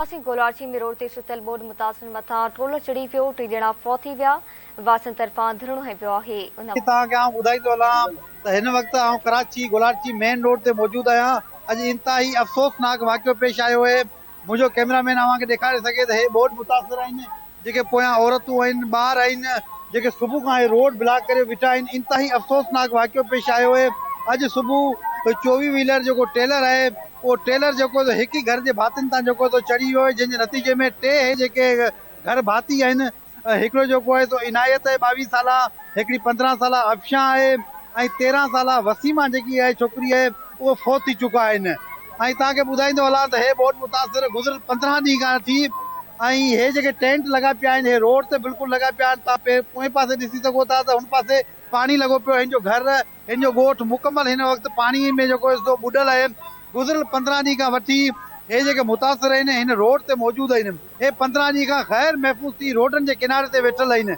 واسين گولاڙچي ۾ روڊ تي ستل ٻوڏ متاثرن مٿان ٽرولر چڙهي ويو، ٽي ڄڻا فوت ٿي ويا، واسين طرفان ڌرڻو هنيو ويو آهي. ان. توهان کي آئون ٻڌائيندو هلان ته هن وقت آئون ڪراچي گولاڙچي مين روڊ تي موجود آهيان اڄ انتهائي افسوسناڪ واقعو پيش آيو آهي منهنجو ڪئميرا مين اوهان کي ڏيکاري سگهي ته هي ٻوڏ متاثر آهن جيڪي پويان عورتون آهن ٻار آهن جيڪي صبح کان هي روڊ بلاڪ ڪري ويٺا آهن انتهائي افسوسناڪ واقعو پيش آيو آهي اڄ صبح 24 ويلر جيڪو ٽيلر آهي اهو ٽيلر جيڪو سو هڪ ئي گهر جي ڀاتين تان جيڪو سو چڙهي ويو آهي جنهن جي نتيجي ۾ ٽي هي جيڪي گهر ڀاتي آهن هڪڙو جيڪو آهي سو عنايت آهي 22 سالا هڪڙي 15 سالا افشان آهي ۽ 13 سالا وسيما جيڪي آهي ڇوڪري آهي اهو فوت ٿي چڪا آهن ۽ توهان کي ٻڌائيندو هلان ته هي ٻوڏ متاثر گذريل 15 ڏينهن کان ٿي ۽ هي جيڪي ٽينٽ لڳا پيا آهن هي روڊ تي بلڪل لڳا پيا آهن توهان پوئين پاسي ڏسي سگهو ٿا ته هن پاسي پاڻي لڳو پيو آهي هن جو گهر هن جو ڳوٺ مڪمل هن وقت پاڻي ۾ جيڪو آهي سو ٻڏل آهي گذريل 15 ڏينهن کان وٺي هي جيڪي متاثر آهن هن روڊ تي موجود آهن هي 15 ڏينهن کان غير محفوظ ٿي روڊن جي ڪناري تي ويٺل آهن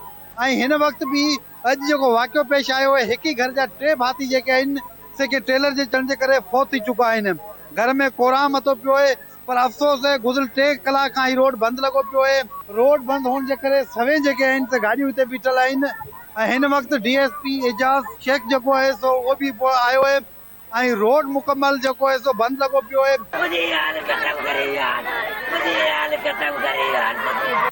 ۽ هن وقت به اڄ جيڪو واقعو پيش آيو آهي هڪ ئي گهر جا ٽي ڀاتي جيڪي آهن سي ڪنهن ٽريلر جي چڙهڻ جي ڪري فوت ٿي چڪا آهن گهر ۾ ڪورام متو پيو آهي پر افسوس آهي گذريل 3 ڪلاڪ کان هي روڊ بند لڳو پيو آهي. روڊ بند هئڻ جي ڪري سوين جيڪي آهن سي گاڏيون هتي بيٺل آهن ۽ هن وقت D S P Ejaz Shaikh جيڪو آهي سو اهو به آيو آهي ۽ روڊ مڪمل جيڪو آهي سو بند لڳو پيو آهي. منهنجي حال ختم ڪري يار منهنجي حال ختم ڪري يار.